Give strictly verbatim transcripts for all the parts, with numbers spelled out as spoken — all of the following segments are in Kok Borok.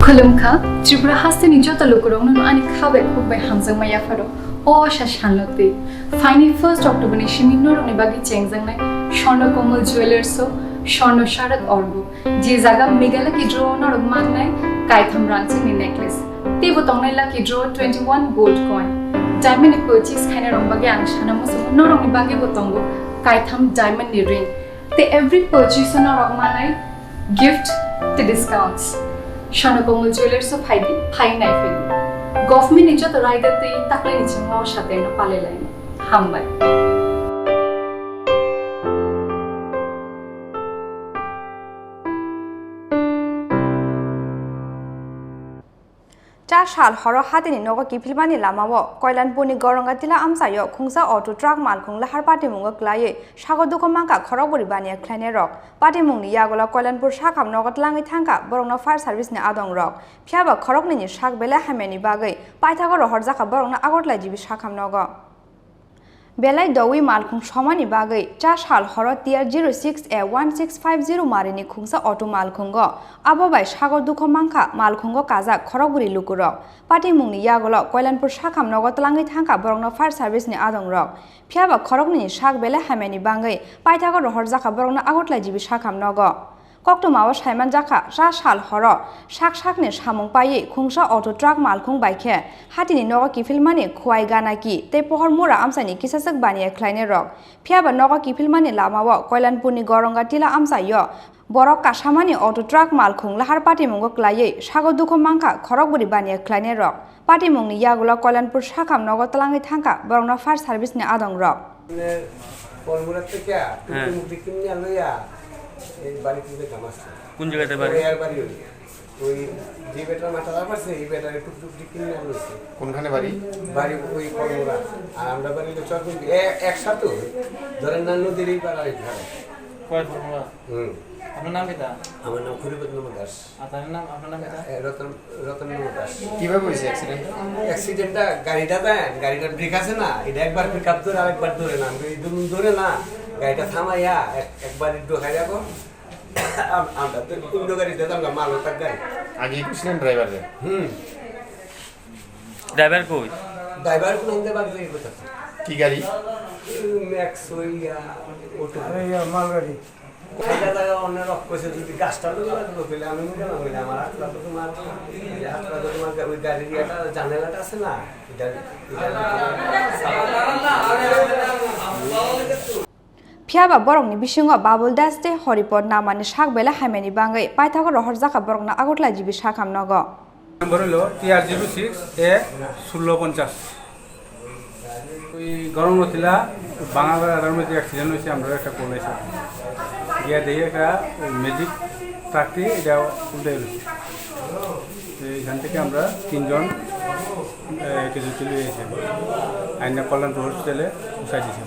Khulumkha, Tripura hasteni joto lukurokno ani kha bai khuk bai hamjakma yapharo. O asa salno twi phaini first October ni simi norokni bagwi chengjaknai Swarna Komal Jewellers o Swarna Sharak Orgo, je jaga Meghalaya Lucky Draw o norok mannai kaitham rangchakni necklace. Teibo tongnai Lucky Draw twenty one gold coin. Diamond ni purchase khainai rok bagwi ang sana muchungo norokni bagwi bo tongo kaitham diamond ni ring. Tei every purchase o norok manai gift tei discounts. Swarna Komal Jewellers o phaidi, phai nai phaidi. Government ni joto raida tei taklai ni chingma o sateno palai laini. Hambai. Cha sal horo hatini nogo kiphilmani lamao Koilanpurni Goronga Tila amchaio khungsa auto truck malkhung lahar patimungo klaiwi sago dukho mankha khorokbwrwi baniya khlainairok. Patimungni yagulo Koilanpur sakham nogo tlangwi thangkha borokno fire service ni adongrok. Phiyaba khoroknwini sak belai hamyani bagwi paithago rohorjakha borokno Agartala G B sakham nogo. Belai doui malkhung somani bagwi cha sal horo T R zero six A one six five zero marini khungsa auto malkhungo. Abo bai sago dukho mankha malkhungo kajak khorokbwrwi lukurok. Patimungni yagulo Koilanpur sakham nogo tlangwi thangkha borokno fire service ni adongrok. Phiyaba khoroknwini sak belai hamyani bagwi paithago rohorjakha borokno Agartala G B sakham nogo. Koktwmao saimanjakha, cha sal horo sak sakni samung paiwi khungsa auto truck malkhung bai khe hatini nogo kiphilmani Khwai Ganaki tei Pohor Mura amchaini kisachwk baniya khlainairok. Phiyaba nogo kiphilmani lamao Koilanpurni Goronga Tila amchaio borok kasamani auto truck malkhung lahar patimungo klaiwi sago dukho mankha khorokbwrwi baniya khlainairok. Patimungni yagulo Koilanpur sakham nogo tlangwi thangkha borokno fire service ni adongrok. Kolmura থেকে হ্যাঁ। টুকটুক টুকটুক কিনে আনলো ইয়া, এই বাড়ি কিনতে কাম আসছে। কোন জায়গাতে বাড়ি? ওই আর বাড়ি ওই। ওই যে বেটার মাথা লাভ আছে, এই বেটারে টুকটুক টুকটুক কিনে আনলো। কোনখানে বাড়ি? বাড়ি ওই কলমুরা। আর আমরা বাড়ি হলো চরকুন্দি। এ-, একসাথে ওই। ধরেন না নদীর এই পাড়া ওই ঘরে। কয় কলমুরা? হুম। আপনার নাম কিতা? আমার নাম খুরিপদ মোহাম্মদ দাস। আর তার নাম, আপনার নাম কিতা? এ, রতন, রতন মোহাম্মদ দাস। কিভাবে হয়েছে অ্যাক্সিডেন্ট? অ্যাক্সিডেন্টটা গাড়িটা দেন, গাড়িটার ব্রেক আছে না, এটা একবার পিক আপ ধরে আরেকবার ধরে না, আমি এই দুম ধরে না, গাড়িটা থামাইয়া এক-, একবার একটু খাই রাখো, আম-, আমরা তো অন্য গাড়িতে যাবো, মাল ওঠার গাড়ি। আগে ছিলেন ড্রাইভার রে? হুম। ড্রাইভার কই? ড্রাইভার কোন হিন্দে বাদ দিয়ে কোথায়? কি গাড়ি? ম্যাক্স ওই, আহ, অটো। আরে, ইয়া, মালগাড়ি। এটা জায়গা অন্য রক কইছে, যদি গাছটা লইয়া দিল, তাহলে আমি নিতে পারবো না। আমার আটটা তো তোমার, এই আটটা তো তোমার ওই গাড়ির ইয়েটা, জানালাটা আছে না? এটা, এটা Phiyaba borokni bisingo Babul Das tei Horipod Namani sak belai hamyani bagwi paithago rohorjakha borokno Agartala G B sakham nogo. নম্বর হলো টি আর জিরো সিক্স এ ষোলো পঞ্চাশ। ওই গরম হচ্ছিল, ভাঙা রাস্তার মধ্যে অ্যাক্সিডেন্ট হয়েছে, আমরা একটা কল এসে গিয়ে দেখি একটা ওই ম্যাজিক ট্রাকটি এটা উল্টে গেছে। তো এইখান থেকে আমরা তিনজন ক্যাজুয়ালিটি হয়েছে, আইনা কল্যাণপুর হসপিটালে পৌঁছাই দিয়েছে।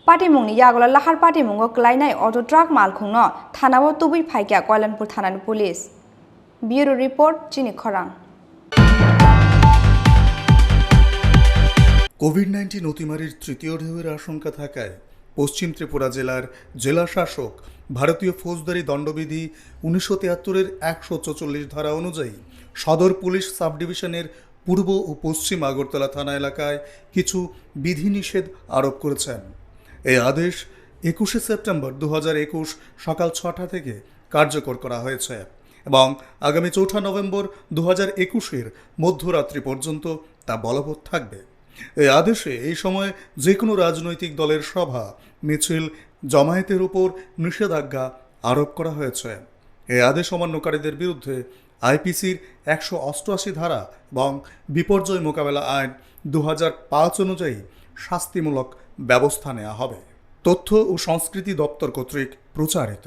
Patimungni yagulo lahar patimungo kwlainai auto truck malkhungno thanao tubui phaikha Koilanpur thanani police. Bureau report, Chini Khorang. Covid nineteen অতিমারির তৃতীয় ঢেউয়ের আশঙ্কা থাকায় পশ্চিম ত্রিপুরা জেলার জেলা শাসক ভারতীয় ফৌজদারি দণ্ডবিধি উনিশশো তিয়াত্তরের একশো চৌচল্লিশ ধারা অনুযায়ী সদর পুলিশ সাব ডিভিশনের পূর্ব ও পশ্চিম আগরতলা থানা এলাকায় কিছু বিধিনিষেধ আরোপ করেছেন। এই আদেশ একুশে সেপ্টেম্বর দু হাজার একুশ সকাল ছটা থেকে কার্যকর করা হয়েছে এবং আগামী চৌঠা নভেম্বর দু হাজার একুশের মধ্যরাত্রি পর্যন্ত তা বলবৎ থাকবে। এই আদেশে এই সময় যে কোনো রাজনৈতিক দলের সভা, মিছিল, জমায়েতের উপর নিষেধাজ্ঞা আরোপ করা হয়েছে। এই আদেশ অমান্যকারীদের বিরুদ্ধে আইপিসির একশো অষ্টআশি ধারা এবং বিপর্যয় মোকাবেলা আইন দু হাজার পাঁচ অনুযায়ী শাস্তিমূলক ব্যবস্থা নেওয়া হবে। তথ্য ও সংস্কৃতি দপ্তর কর্তৃক প্রচারিত।